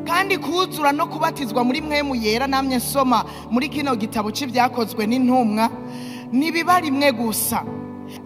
Kandi kuzura no kubatizwa muri Mpwemu Yera, namye nsoma muri kino gitabo c'ivyakozwe n'intumwa, ntibiba rimwe gusa,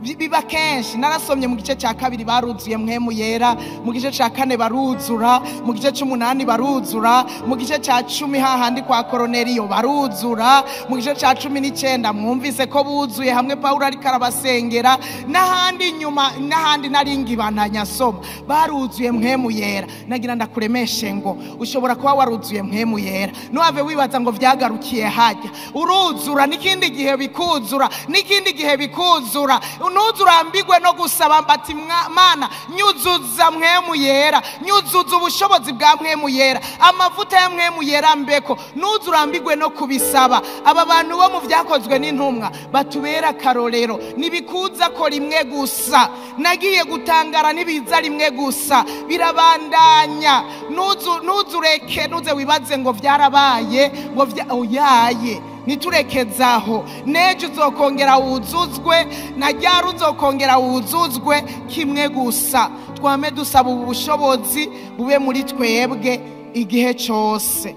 biba kenshi. Narasomye mu gice cya 2 baruzuye Mpwemu Yera, mu gice cya 4 baruzura, mu gice c'8 baruzura, mu gice cya 10 hahandi kwa Koroneliyo baruzura, mu gice cya 19 mwumvise ko buzuye hamwe Paulo ariko arabasengera, n'ahandi nyuma n'ahandi naringibana soma baruzuye Mpwemu Yera. Nagira ndakuremeshe ngo ushobora kuba waruzuye Mpwemu Yera, ntuhave wibaza ngo vyagarukiye hajya. Uruzura n'ikindi gihe bikuzura, n'ikindi gihe bikuzura. Ntuzurambirwe no gusaba mbati Mana nyuzuza Mpwemu Yera, nyuzuza ubushobozi bwa Mpwemu Yera, amavuta ya Mpwemu Yera mbeko. Ntuzurambirwe no kubisaba. Aba bantu bo mu vyakozwe n'intumwa batubera karorero, nibikuza ko rimwe gusa. Nagiye gutangara nibiza rimwe gusa, birabandanya. Ntuzureke, ntuze wibaze ngo vyarabaye, ngo oyaye. Niturekezaho, nejo uzokongera wuzuzwe, na ryari uzokongera wuzuzwe. Kimwe gusa twame dusaba ubushobozi bube muri twebwe igihe cyose.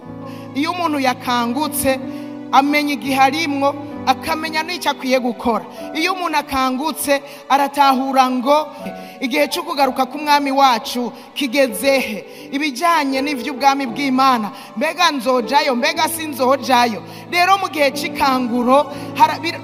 Iyo umuntu yakangutse amenya igihe arimwo, akamenya n'icyo akwiye gukora. Iyo umuntu akangutse aratahura ngo igihe cyo kugaruka k'umwami wacu kigezehe, ibijyanye n'ivy'ubwami bw'Imana, mbega nzojayo, mbega sinzojayo. Rero mu gihe c'ikanguro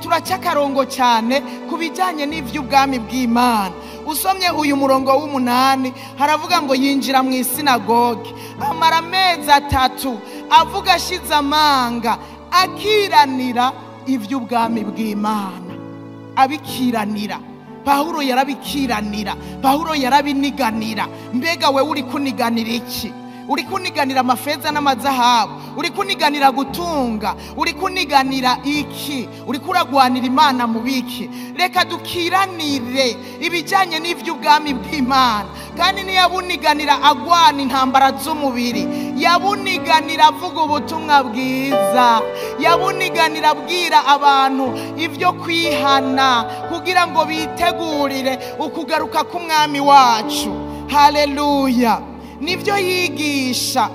turaca akarongo cyane ku bijyanye n'ivy'ubwami bw'Imana. Usomye uyu murongo w'8 haravuga ngo yinjira mu isinagoge amara amezi 3 avuga ashize amanga, akiranira ivy'ubwami bw'Imana. Abikiranira. Paulo yarabikiranira, Paulo yarabiniganira. Mbega we uri kuniganira iki? Uri kuniganira amafeza n'amazahabu? Uri kuniganira gutunga? Uri kuniganira iki? Uri kuragwanira Imana mu biki? Reka dukiranire ibijyanye n'ivy'ubwami bw'Imana. Kandi ntiyabuniganira agwana intambara z'umubiri, yabuniganira avuga ubutumwa bwiza, yabuniganira abwira abantu ivyo kwihana kugira ngo bitegurire ukugaruka k'umwami wacu. Haleluya. Nivyo yigisha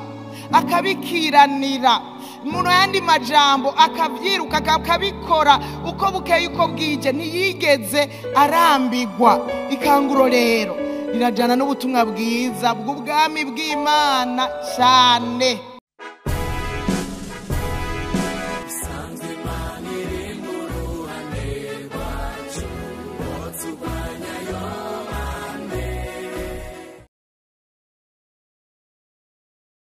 akabikiranira, mu yandi majambo akavyiruka akabikora uko bukeye uko bwije, ntiyigeze arambigwa. Ikanguro rero rirajana n'ubutumwa bwiza bw'ubwami bw'Imana cyane.